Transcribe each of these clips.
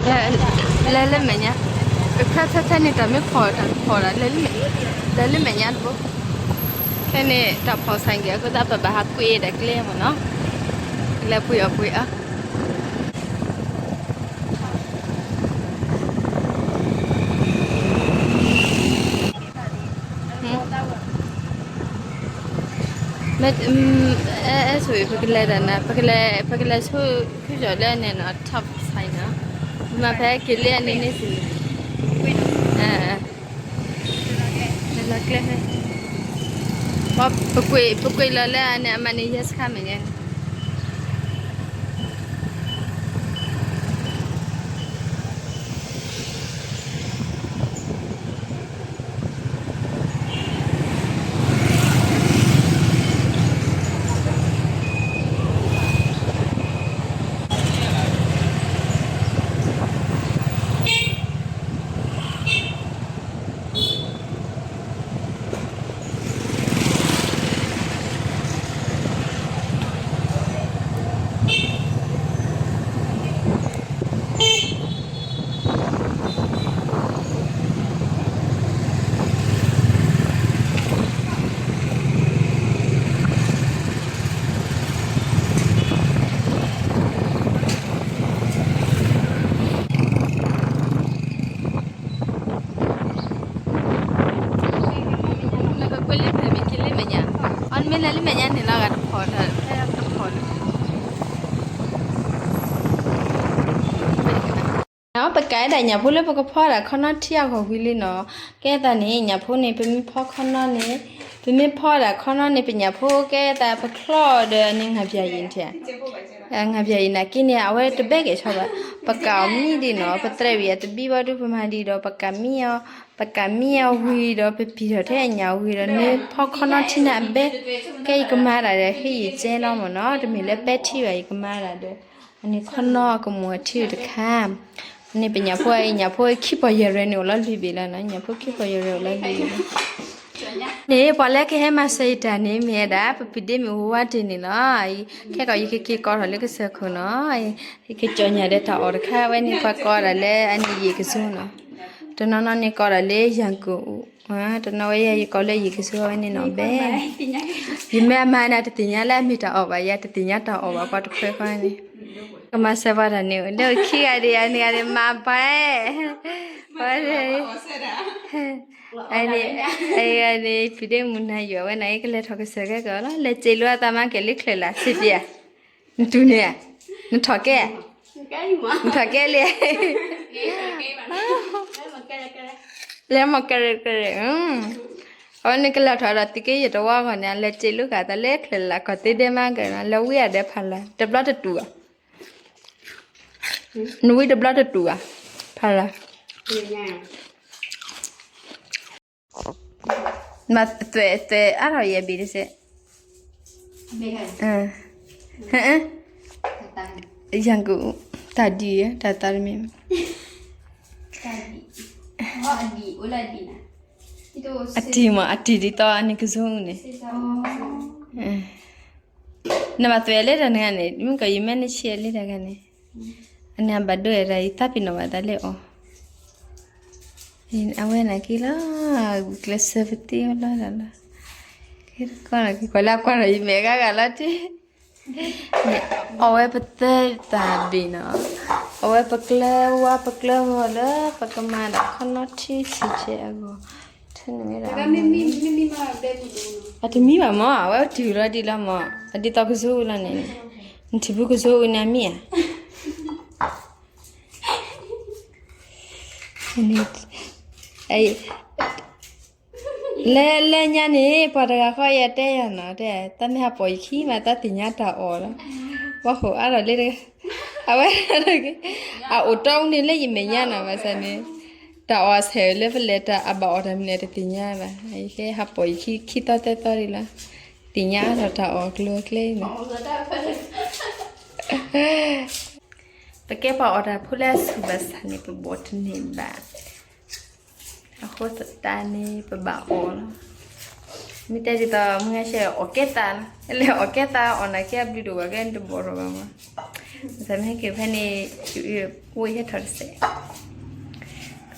လဲၤ, လဲၤလၢမဲာ်ညါ, ဖဲဖဲဖဲန့ၣ်တၢ်မ့ၢ်ဖီၣ်တၢ်ဖီၣ်ဒီး လဲၤလၢမဲာ်ညါတဘိ, ဖဲန့ၣ်တၢ်ဖီၣ်ဆၣ်က့ၤအဃိသတး ပဘၣ်ဟးကွံာ်ဒီးကျဲမ့ၢ်နီၤ, လဲၤပှ့ၤအီၣ်ပှ့ၤအီ မ့ၢ်, အဲ, အဲ, ပကလဲၤတၢ်နၤ, ပကလဲၤ, ပကလဲၤဆူ, ဖုၣ်ကၠီၤလၢန့ၣ်နီၤ, top side နီၤ, မ့ၢ်ဖဲက့ၤလၢအန့ၣ်န့ၣ်စ့ၢ်, လၢကျဲဖဲ, ပကွံာ်, ပကွံာ်လီၤလၢအန့ၣ် အမၤန့ၢ်ယဲၢ်စခါမဲာ်ညါန့ၣ် နကကွဲလၢဖဲမ့ၢ်က့ၤလၢမဲာ်ညါ, အီၤနမ့ၢ်လဲၤလၢမဲာ်ညါန့ၣ်လီၤ ဂၤတဖီၣ်ဒီးဖဲတဖီၣ်လၢ ပကးဒၣ်ညၣ်ဖိလၢပကဖီဒၣ်ခီနီထံအဂီၢ်ဝံၤလံနီၤ, ကဲသးန့ၣ် ညၣ်ဖိန့ၣ် ပမ့ၢ်ဖီခီနီန့ၣ်, ပမ့ၢ်ဖီဒၣ်ခီနီန့ၣ် ပညၣ်ဖိကဲသးပချီဒီးန့ၣ် ငါးပြားရည်န့ၣ် ငါးပြားရည်န့ၣ် က့န့ၣ် အဝဲတဘဲကဲဆီဘၣ်, ပကးအီၤမံဒံးနီၤ, ပသရဲးဝံၤအတဘံၣ်ဘၣ်ဒုး ပမၤဒံးဒီး ပကးမံအီၤ, ပကးမံအီၤဝံၤဒီး ပပံာ်ထီၣ်ထဲအညၣ်ဝံၤဒီး န့ၣ်ဖီခီနီထံန့ၣ်အဘဲ, ကဲယကမၤဒၣ်ဒီးဟ့ၣ်ယကဲလီၤမ့ၢ်နီၤ, တမ့ၢ်လၢပဲထံဘၣ် ယကမၤဒၣ်ဒီး အန့ၣ်ခီနီအကမူၣ်အထံတခါ, အန့ၣ်ပညၣ်ဖိအံၤ ညၣ်ဖိခံပီၢ်ယဲၢ်ရဲၣ်န့ၣ် အိၣ်လီၤလွံၢ်ဘ့ၣ်လီၤနီၤ, ညၣ်ဖိခံပီၢ်ယဲၢ်ရဲၣ်အိၣ်လီၤလွံၢ်ဘ့ၣ်လီၤ. န့ၣ် ပှၤလၢကဟဲမၤစၢၤယတၢ်န့ၣ် မ့ၢ်ဝဲဒၣ် ပပံာ်ဒ့မုၣ်ဝါဝါတ့ၢ်န့ၣ်လီၤ. ခဲကီးယကက့ၤကိးထီၣ်လၢကစၢၢ်ခိၣ်နီၤ, ယကကၠီၣ်ညါဒီးတၢ်အီၣ်တခါဝဲန့ၣ် ပှၤကိးဒၣ်လၢအန့ၣ်ယံာ်ကစိနီၤ, တနီၤနီၤန့ၣ်ကိးဒၣ်လၢယၤကိာ်, တနီၤဝဲယၤယကိးလၢယံာ်ကစိဝဲန့ၣ်နီၤဘဲ ယမ့ၢ်အမၤန့ၣ် တသ့ၣ်ညါလၢအမ့ၢ်တၢ်အီၣ်ဘၣ်, ယတသ့ၣ်ညါတၢ်အီၣ်ဘၣ် ပှၤတဖုဃီန့ၣ်, ကမၤစၢၤပှၤတၢ်န့ၣ် ဒီးခံဂၤဒံး အန့ၣ်ဂၤန့ၣ် မၤပှဲၤ, ပှၤ, အန့ၣ်, အဂၤန့ၣ် ပံၤဒ့မုၣ်နၤယွၤဝဲန့ၣ် ကလဲၤထီၣ်ကစၢၢ်ခဲကီးလီၤ, လဲၤစံးလိအသးမၤကဲၤလၢချၢၣ်လၢ် စံးပျဲ, နတူၢ်န့ၣ်, နထီၣ်ကဲ, နထီၣ်ကဲလံ လဲၤမၤကရဲၣ်ကရဲၣ်, အဝဲန့ၣ်ကလဲၤထီၣ်ဒီးသုးက့ယဲၢ်တဝီအဂီၢ်န့ၣ် လဲၤစံးလိဃာ်သးလၢချၢၣ်လၢ် ကီၢ်သ့ဒဲမၤကဲၤနီၤ လဲၤဝံအဒဲးဖးလၢ် တဘျီတတူၢ်ဘၣ်, နဝံတဘျီတတူၢ်ဘၣ်, ဖးလၢ် မၤသွဲၣ်သွဲၣ်အါထီၣ်ယဲၢ်ဘ့ၣ်တစဲး, ယၤက, တၢ်ဒံၣ်, တၢ်သးတမံၤ, အတံၤမး အတံၤဒ်သိးအန့ၣ်ကစိန့ၣ်, နဘၣ်သွဲၣ်လၢတၢ်နဂၤန့ၣ် မ့ၢ်ကီးယမ့ၢ်နဆံးလၢတၢ်ဂၤန့ၣ်, အန့ၣ်အဘၣ်ဒိဝဲဒၣ် ယသးပ့ၤနီၣ်ဘၣ်သးလၢအီၤ, အဝဲန့ၣ်က့လီၤ, ကျဲးစၢးပသ့ဝဲလီၤလီၤ, ကဲတကီၢ်လီၤ ကကွၢ်လၢကွၢ်ဒီးယမဲာ်ဂၤဂၤလီၤတံၢ် အီၣ်ဝဲပသၢတၢ်ဘ့ၣ်နီၤ, အဝဲပကျဲဝါပကျဲဂီၤလၢ ပကမၤဒၣ်ခီနီထံဆံးဆဲးအဂီၢ်, ထၢနုာ်ဝဲဒၣ်, အတမံဘၣ်မး အဝဲတုၤလီၤဒံးလီၤမး, အဒ်သိးကစိအူလီၤန့ၣ်, နထံၣ်ဖုကစိအူန့ၣ်အမံဧါ လၢလၢညါန့ၣ် ပှၤတဂၤဃီယတဲယၤနီၤ, တဲ တၢ်မ့ၢ်ဟးပိာ်ယခံမး တၢ်သ့ၣ်ညါတၢ်အီၣ်လီၤ, ပှၤဃိးအါထီၣ်လၢတဂၤ, အဝဲ, အအိၣ်တီအူန့ၣ်လၢယမဲာ်ညါနီၤ ဘၣ်ဆၣ်န့ၣ်, တၢ်အီၣ်ဆဲးလၢပလဲၤတၢ်အဘၣ်အီၣ်တၢ်မနုၤတသ့ၣ်ညါဘၣ်, ယဟဲဟးပိာ်ယခံ ခံသီသၢသီဒံးလီၤ, သ့ၣ်ညါအါထီၣ်တၢ်အီၣ်ကျိၤကျဲန့ၣ် ပကဲပှၤအီၣ်တၢ်ဖိလၢအဆူၣ်ဘၣ်ဆၣ်န့ၣ် ပဘီၣ်တန့ၢ်ဘၣ်, အဃိသတးန့ၣ် ပဘၣ်အီၣ်လီၤ, မ့ၢ်တဲဒ်သိး မုၢ်ဂၤရှဲအီၣ်ကဲသးလီၤ, လဲၤအီၣ်ကဲသး အီၣ်နာ်က့အဘျုးတအိၣ်ဘၣ် ကဲန့ၣ်တဘီၣ်ထီၣ်ဘၣ်မး, မ့ၢ်ဟဲက့ၤဖဲန့ၣ် အိၣ်ဟဲထီၣ်တစဲး,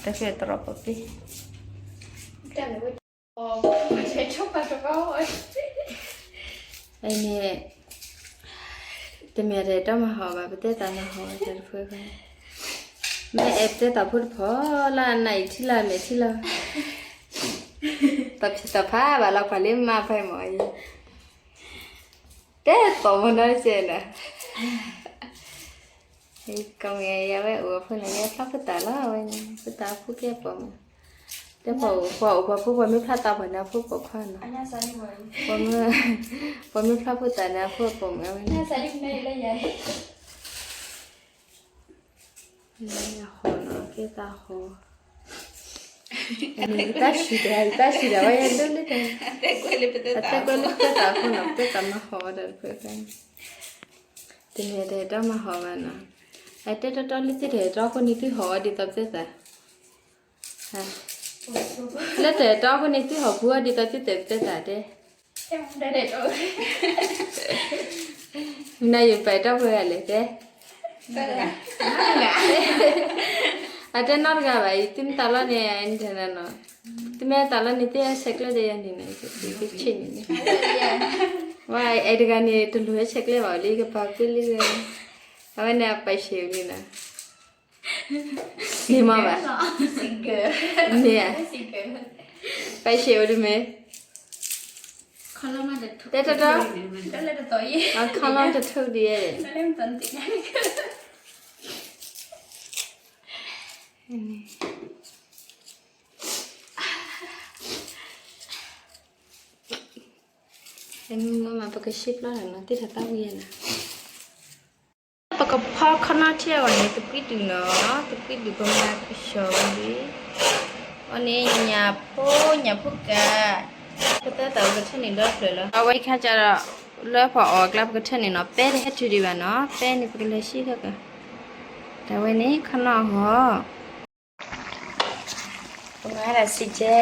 တၢ်ဖျၢၣ်တရီပီပ့ၢ်, အန့ၣ် တမ့ၢ်တၢ်တီမၤဟီၣ်ဘၣ် ပတဲသးမၤဟီၣ်တၢ်တဖၢဖဲ, မ့ၢ်အဲၣ်ပတဲသးဖိတဖီလၢအနၢ်အံၤထံလၢအမဲာ်ထံလီၤ, တၢ်ဖံးတၢ်ဖးဘၣ်လီၤ ပှၤလၢမၤဖဲမၤအံၤ တဲသိးမနီၤစဲးနၤ, ကီၢ်မ့ၢ်ယဝဲအိၣ်အဖိန့ၣ် ယဖျီဖိသၣ်လီၤ အဝဲန့ၣ် ဖိသၣ်အဖိကဲပိာ်မုၣ်, တဲပှၤအိၣ်ပှၤအိၣ်ပှၤဖိပှၤမ့ၢ်ဖျီသးပှၤန့ၣ် အဖိပိာ်ခွါနီၤ, ပှၤမ့ၢ်ဖျီဖိသၣ်န့ၣ် အဖိပိာ်မုၣ်ဝဲန့ၣ် အဃိနီၤ ကဲသးဟီၣ်, တၢ်ဆံၣ်တၢ် တၢ်ဆံၣ်တၢ်ဝဲဒၣ်လၢလၢတၢ်, အတဲကွဲလၢပတဲသးအဃိနီၤ ပတဲသးမၤဟီၣ်ဝဲဒၣ်တဖၢဖဲန့ၣ်, တမ့ၢ်တၢ်တီမၤဟီၣ်ဘၣ်နီၤ, အတဲတီတီလၢသုတၢ်တီအဃိန့ၣ် သုဟီၣ်အီၤဒ်သိးပတဲသး လၢတၢ်တီအဃိန့ၣ် သုဟီၣ်ပူၤအီၤဒ်သိးသုတၢ်ပတဲသးတဲ, မနုၤယပာ်တီပှဲၤဂၤလဲၣ်တဲ, အတဲနီတဂၤဘၣ်အံၤ သုမ့ၢ်တၢ်လီၤန့ၣ် အတနီၤ, သုမ့ၢ်တၢ်လီၤန့ၣ် သုဟဲဆဲးကျၢဒီးယၤန့ၣ်နီၤ, ယကဆ့ၣ်န့ၣ်, ဝဲအဲၣ်တဂၤန့ၣ် တလိၣ်ဟဲဆဲးကျၢဘၣ်လၢယကပာ်ကွံာ်လံ, အဝဲန့ၣ်အပာ်ရှ့ၣ်ဝံၤလံနီၤ မ့ၢ်မ့ၢ်ဘၣ်, မ့ၢ်ဧါ, ပာ်ရှ့ၣ်အိၣ်တမ့ၢ်, တဲတတီ, အခီလီၤတထုးဒံး, မ့ၢ်မ့ၢ်ပကရှံပျီနီၤ သ့ၣ်ထီၣ်သးဝံၤနီၤ ပကဖီခီနီၣ်ထံအဂီၢ်န့ၣ် သကွံဒုးနီၤ, သကွံဒုးပမၤကဆှီဝံၤလံ, အန့ၣ်ညၣ်ဖိ ညၣ်ဖိကး, ပသၢသးပကထၢၣ်န့ၣ်ဒီတဖျၢၣ်လီၤ. အဝဲခါကဒီး လၢပှၤအီၣ်အကျါပကထၢၣ်န့ၣ်နီၤ, ပဲတဟဲတုၤဒံးဘၣ်နီၤ, ပဲန့ၣ်ပကလဲၤဆံၣ်ထီၣ်က, တၢ်ဝဲန့ၣ်ခီနီၣ်အဂီၢ် ပမၤဒၣ်စံးကဲ,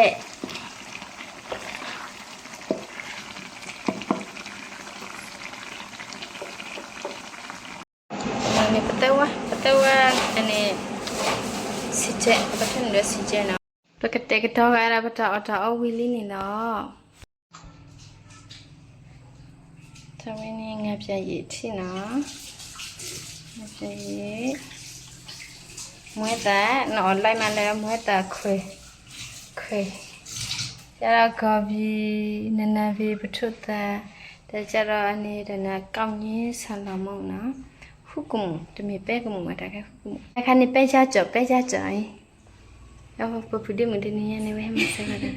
မ့ၢ်ပသဝါ ပသဝါန့ၣ် စံးကဲ ပကထၢၣ်န့ၣ်ဒီးစံးကဲနီၤ, ပကတဲာ်ကတီၤဂၤဒၣ်ပတၢ်အီၣ်တၢ်အီဝံၤလံန့ၣ်လီၤ. တၢ်ဝဲန့ၣ် ငါးပျီယံာ်ထံနီၤ, ငါးပျီယံာ်, မွဲသၣ်, နအီၣ်လၢမးလၢ မွဲသၣ်ခွဲး, ခွဲး, ကဒီးကီၢ်ပံၤ, နနၢ်ပံၤ ပထူးသၣ်, တကဒီးအန့ၣ်ဒီးနၤ ကောက်ညှင်း ဆၣ်လီၤမုၢ်နီၤ, ဟူးကမူၣ်, တမ့ၢ်ပဲကမူၣ်ဘၣ် တၢ်ခါဟူးကမူၣ်, တၢ်ခါန့ၣ် ပဲကၠါကၠီၣ် ပဲကၠါကၠီၣ်အံၤ ပပူၤဒ့မုၣ်တနံၤညါန့ၣ် ဝဲဟဲမၤစၢၤဝဲဒၣ်,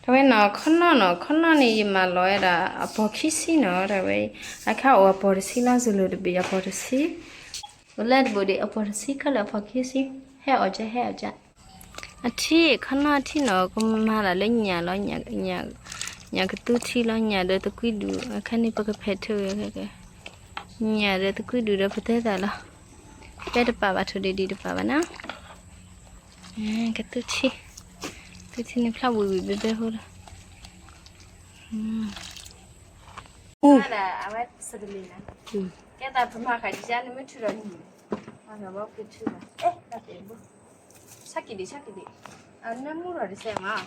တဝဲနီၤ ခီနီၣ်နီၤ ခီနီၣ်န့ၣ် ယမၤလီၤဝဲဒၣ် အပီၢ်ခံဆံနီၤ တဝဲ, အခါအိၣ်အပီၢ်တဆံလီၤ စလိၣ်တဘ့ၣ်အပီၢ်တဆံ, အိၣ်လၢတဘိၣ်ဒံးအပီၢ်တဆံ ခီလၢအပီၢ်ခံဆံ, ဟဲအီၣ်ကၠၢ ဟဲအီၣ်ကၠၢ, အထံ ခီနီၣ်အထံနီၤ ကမၤလၢညၣ်လီၤ, ညၣ်ကသူထံလီၤ ညၣ်ဒီးသကွံဒုး အခါန့ၣ် ပကဖဲးထုးဝဲ, ညၣ်ဒီးသကွံဒုးဒီးပတဲသးလီၤ, ပဲတပာ်ဘၣ် ထိၣ်ဒံးဒံးတပာ်ဘၣ်နီၤ, ကသူထံ, သူထံန့ၣ်ဖျါဝံၤဝံၤဘဲဘဲဖိလီၤ, အဝဲစကလံၤနီၤ, ကဲသးပမၤဃာ်ကၠၢန့ၣ်မ့ၢ်ထုးဒီးန့ၣ်, မၤဃာ်ဘီကထုးဒီး, အဲ တၢ်တဲဘိ, ဆါက့ၤဒံး ဆါက့ၤဒံး, အနၢမူထီၣ်တစဲးမး,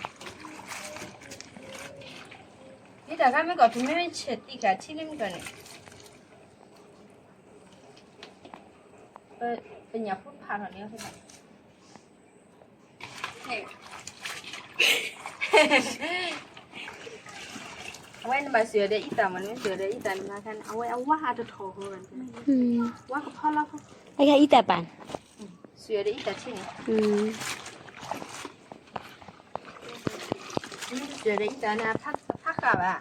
ဒ်တၢ်ခါမ့ၢ်ကီး ပမ့ၢ်ဆဲးသံကၤထံလၢမ့ၢ်ကီးန့ၣ်, ပညၣ်ဖိဖးထီၣ်န့ၣ် အဝဲနဘၣ်စံၣ်အီၤဒီးအံသၣ်မး နမ့ၢ်စံၣ်အီၤဒီးအံသၣ်န့ၣ် မၤခါန့ၣ် အဝဲအဝါဟးတထီၣ်ဃီဘၣ်န့ၣ်, ဝါကဖီလီၤဖိ, အံသၣ်ပာ်, စံၣ်အီၤဒီးအံသၣ်ထံန့ၣ်, နမ့ၢ်စံၣ်အီၤဒီးအံသၣ်န့ၣ် အဖးဃာ်ဘၣ်,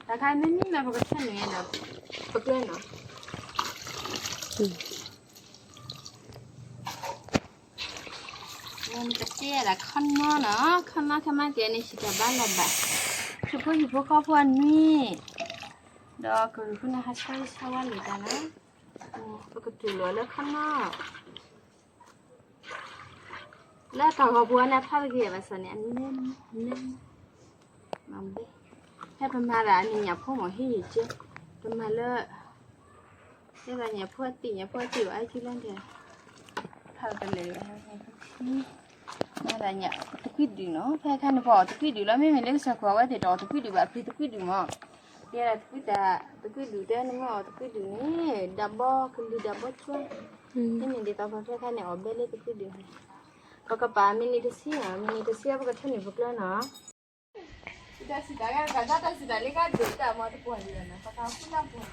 တၢ်ခါမ့မ့ၢ်မး ပကထၢၣ်န့ၣ်ဒီး ပကျဲနီၤ, ပတဲဒၣ်ခီနီနီၤ ခီနီခီမးကဲန့ၣ် ဟံၣ်တၢ်ဘါလီၤဘၣ်, ဟံၣ်ဖိဟံၣ်ဖိဃီဖိအနွံ, ဒီးကရူၢ်ဖိန့ၣ် ဟးဆါဆါဝါလံာ်တၢ်နီၤ, ပကတူၢ်လိာ်လၢခီနီ လၢတၢ်ဂီၤပူၤန့ၣ် အဖျါတဂ့ၤဘၣ်ဆၣ်န့ၣ် အနၢ, နၢ, မၤဘဲ, ဖဲပမၤဒၣ်အန့ၣ်ညၣ်ဖိမ့ၢ်ဟ့ၣ်ယကဲ, ပမၤလၢ ညၣ်ဖိအသံၣ် ညၣ်ဖိအသံၣ်ဘၣ် အဲၣ်ကူလၢ်ဒဲး, ဖးကလဲၤ, ညၣ် တကွံဒုးနီၤ ဖဲခါန့ၣ်ပှၤအီၣ်တကွံဒုးလီၤ မ့မ့ၢ်လၢကစၢ်ခိၣ်အဝဲသ့ၣ်ဒီးအီၣ်တကွံဒုးဘၣ် အပျံၤတကွံဒုးမး, ဒ်တကွံဒုး တၢ်နမ့ၢ်အီၣ်တကွံဒုးန့ၣ် ဒၣ်ဘီကလုာ်ဒၣ်ဘီကၠွါ, မ့မ့ၢ်ဒ်သိးပှၤဖဲခါန့ၣ် အီၣ်ဘဲလၢတကွံဒုးန့ၣ်, ပကပာ်မံးနံးတဆံ, မံးနံးတဆံအပကထၢနုာ်ပကျဲနီၤ. တၢ်စံးတၢ်ဂၤ တၢ်စံးတၢ်လၢကဒိၣ်တၢ်မၤတပှၢ်လံလီၤနီၤ ပကဖုလၢပှၢ်လံ.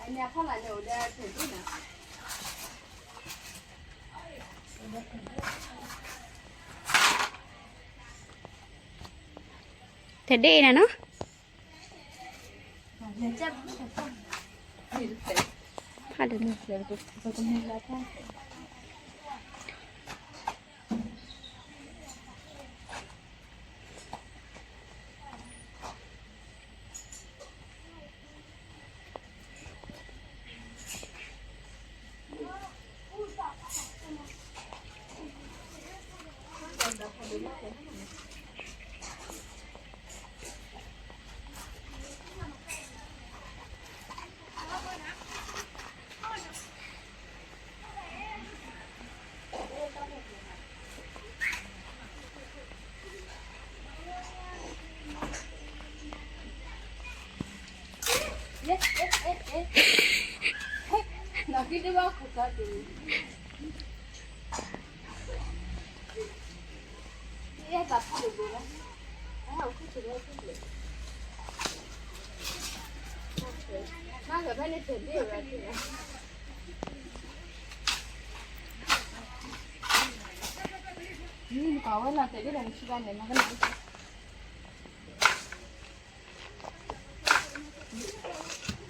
အညါဖီလာ်န့ၣ်အိၣ်ဒီးဖဲဒ့နီၤ. တဒ့အံၤနၤနီၤ. လွံၢ်ဖျၢၣ်ဘၣ်လၢနီၤ,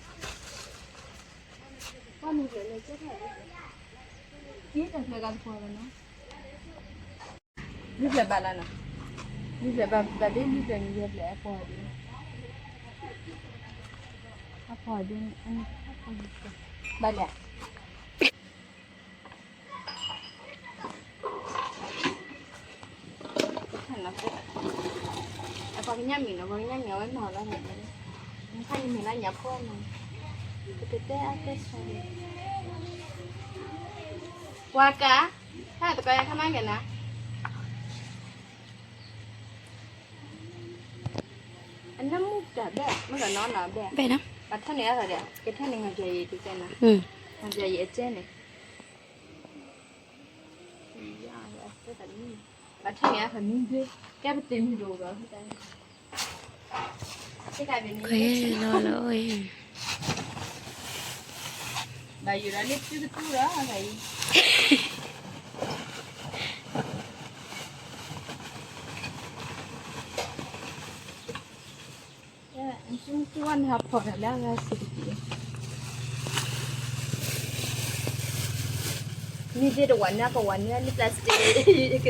လွံၢ်ဖျၢၣ်ဘၣ် ဘၣ်ဒ်လွံၢ်ဖျၢၣ်န့ၣ် ယဲၢ်ဖျၢၣ်အပီၢ်ဒ်, အပီၢ်ဒ်န့ၣ် ဘၣ်လၢ အပှၤကညါမံၤနီၤ ပှၤကညါမံၤအဝဲမၤလီၤ, ခါန့ၣ်မ့ၢ်လၢညၣ်ဖိနီၤ, ပတတဲအတဲဆၢ, ပှၤကါ, ဟဲသကိးယၤခါမါက့ၤနၤ, အနၢမူတၢ်ဘဲ မ့ၢ်ကနီၤနီၤဘဲ, ဘၣ်ထၢနုာ်အသးဒီး ကထၢနုာ် ငါယၤအံၤတကဲနၤ, ငါယၤအံၤအကဲန့ၣ် ဘၣ်ထၢနုာ်အသးမံဘဲ, ကဲပတ့ၢ်မံၤဒိၣ်ဒီး လီၤလီၤ, ဘၣ်ယိၣ်ဒီးလၢသုကတူၢ်ဒီး မ့ၢ်ဒ်တဝၤနၢ်ကဝၤနၢ်လၢ plastic က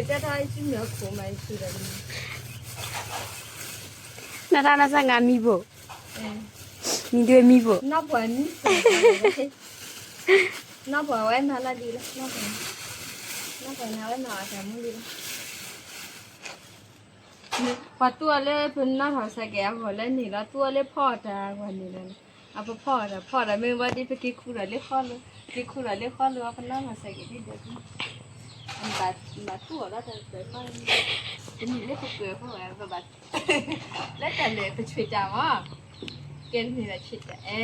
တဲတၢ်စုမီၤခိၣ်မး စုဒီး နတၢ်နစၢ်ငါမံဘိၣ်, မံဒွဲမံဘိၣ်, နီၢ်ပှၤမံ, နီၢ်ပှၤဝဲမၤလၢဒ်လၢ နီၢ်ပှၤ, နီၢ်ပှၤန့ၣ်ဝဲမၤအတၢ်မူဒ်လၢ ပှၤတူၢ်အီၤလၢပနီၢ်ထီၣ်စဲးကဲးအဂီၢ်လၢန့ၣ်လီၤ, တူၢ်အီၤလၢဖီအီၣ်တၢ်အဂီၢ်န့ၣ်လီၤ, အပဖီအီၣ်တၢ် ဖီအီၣ်တၢ်မ့ၢ်ဝဲဒ်ပက့ၤခူၣ်ဒီးလၢဃီလိၤ, က့ၤခူၣ်ဒီးလၢဃီလိၤ အပနီၢ်ထီၣ်စဲးကဲးဒ်ဒီး, ဘၣ်တူၢ်အီၤလီၤတၢ်တပၢၤဃီ, တနံၣ်လၢပပၢၤဃီဝဲ ပဘၣ် လၢတၢ်လဲၤပဆွ့ၣ်တၢ်မး, ကဲတမ့ၢ်ဘၣ်ဆ့တၢ်အဲ,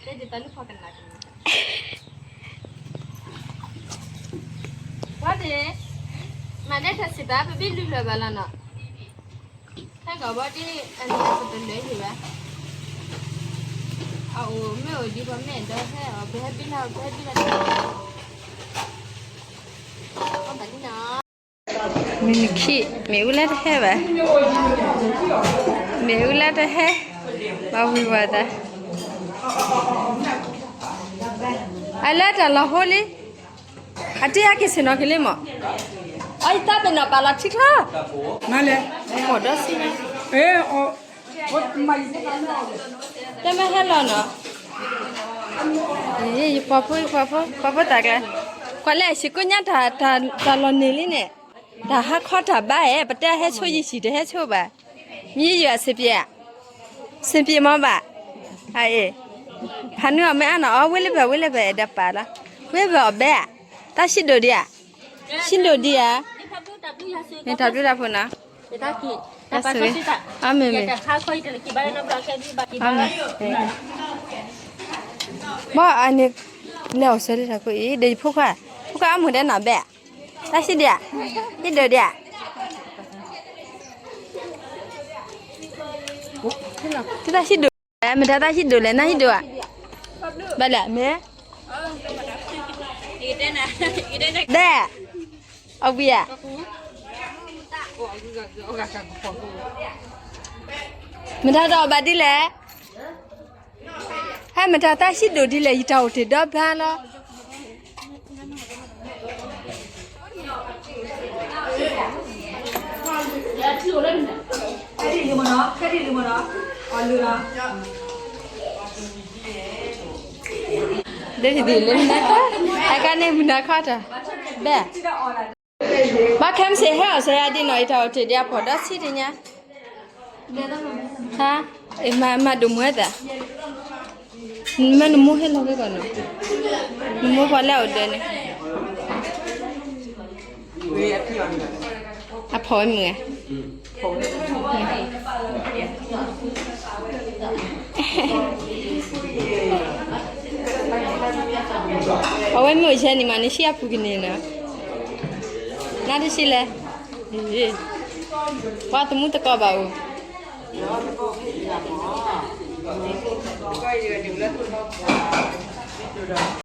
ကဲဒ်သိးလၢဖီကနၣ်ကနၣ် ဝဲန့ၣ် မၤဒဲးတၢ်စံးတၢ် ပဘ့ၣ်လွံၢ်ဖျၢၣ်ဘၣ်လီၤနီၤ, ဟဲကီးဘီဒ် အန့ၣ်ပတလၢဟ့ၣ်ဝဲ, အအိၣ်မ့ၢ်အိၣ်ဒ်ပမ့ၢ်ဒီးဟဲအီၤ ပဟဲဘ့ၣ်လၢ ပဟဲဘ့ၣ်လၢ မ့ၢ်နခံ မ့ၣ်အူလၢတဟဲဘၣ်, မ့ၣ်အူလၢတဟဲ, ဘၣ်ဝံၤဝဲဒၣ်, အလၢတၢ်လီၤဟိလံ, အတ့အက့ၤဆ့ၣ်နီၤက့ၤလံမး, အတၢ်ပနီၣ်ပာ်လီၤထံချီ, မၤလဲၣ်, အိၣ်ဒီးဆံ, တမ့ၢ်ဟဲလီၤနီၤ. ယပှၤဖိ ယပှၤဖိ ပှၤဖိသၣ်ကျါ, ကွၢ်လၢအဆံးကိၣ်ညါတၢ် တၢ်လီၤန့ၢ်လံန့ၣ်, တၢ်ဟါခီတၢ်ဘါအဲၣ် ပတဲဟဲဆိယံာ်ဆံး တဟဲဆိဘၣ်, မ့ၢ်ယံာ်အဆင်ပြေဧါ, ဆင်ပြေမ့ၢ်ဘၣ်, အအ့ၣ်, ဖးနုာ်အီၣ်မ့ၢ်အါနီၤ အီၣ်ဝဲလၢပှဲၤ ဝဲလၢပှဲၤ အဲၣ်ဒိးပာ်လီၤ, ဝဲပှဲၤအီၣ်ဘဲဧါ, တၢ်ဆံးဒိၣ်ဒံးဧါ, ဆံးဒိၣ်ဒံးဧါ, မ့ၢ်တၢ်ဘျုးတၢ်ဖှိၣ်နီၤ, အမ့ၢ်မ့ၢ်, အမ့ၢ်, ဘၣ်အန့ၣ်, လဲၤအီၣ်စၢၤလၢတၢ်ခိၣ်အံၤ ဒီးယဖိခွါ, ဖိခွါအမုၢ်ဒဲးနီၤဘဲဧါ, တၢ်ဆံးဒံးဧါ, ဆံးဒိၣ်ဒံးဧါ, တၢ်ဆံးဒိၣ်, မ့ၢ်တၢ်တၢ်ဆံးဒိၣ်လဲၣ် နၢ်ဟံၣ်ဒိၣ်ဧါ, ဘၣ်လဲၣ်မ့ၢ်, ဒဲး, အဝံၤဧါ, မ့ၢ်တၢ်တအီၣ်ဘၣ်ဒ်လဲၣ် ဟဲမတၤတၢ်ဆံးဒိၣ်ဒ်လဲၣ် ယတၢ်အိၣ်တ့ၢ်ဒီဘါလီၤ. ဒ်လၢမနၤခီ, အကါန့ၣ်မနၤခီတၢ်, ဘဲ, ဘၣ်ခဲမုၢ်ဆ့ၣ်ဟဲအီၣ်စၢၤယၤဒ်နီၤ ယတၢ်အိၣ်တ့ၢ်ဒံးအဖီၣ်ဒီးဆံးတညါ, ဟါ, မၤဒိၣ်မုၢ်ဝဲသး, မ့ၢ်နမိၢ်ဟဲလီၤဝဲကီးနီၤ, နမိၢ်ပှၤလၢအအိၣ်ဒၢးန့ၣ်, အဖီၣ်ဝဲမုၢ်ဧါ အဝဲမ့ၢ်အိၣ်ဆဲန့ၣ်မး နဆံးအပူၤကန့ၢ်နီၤ, နတဆံးလဲၣ်, ပှၤသမူသကိးဘၣ်အိၣ်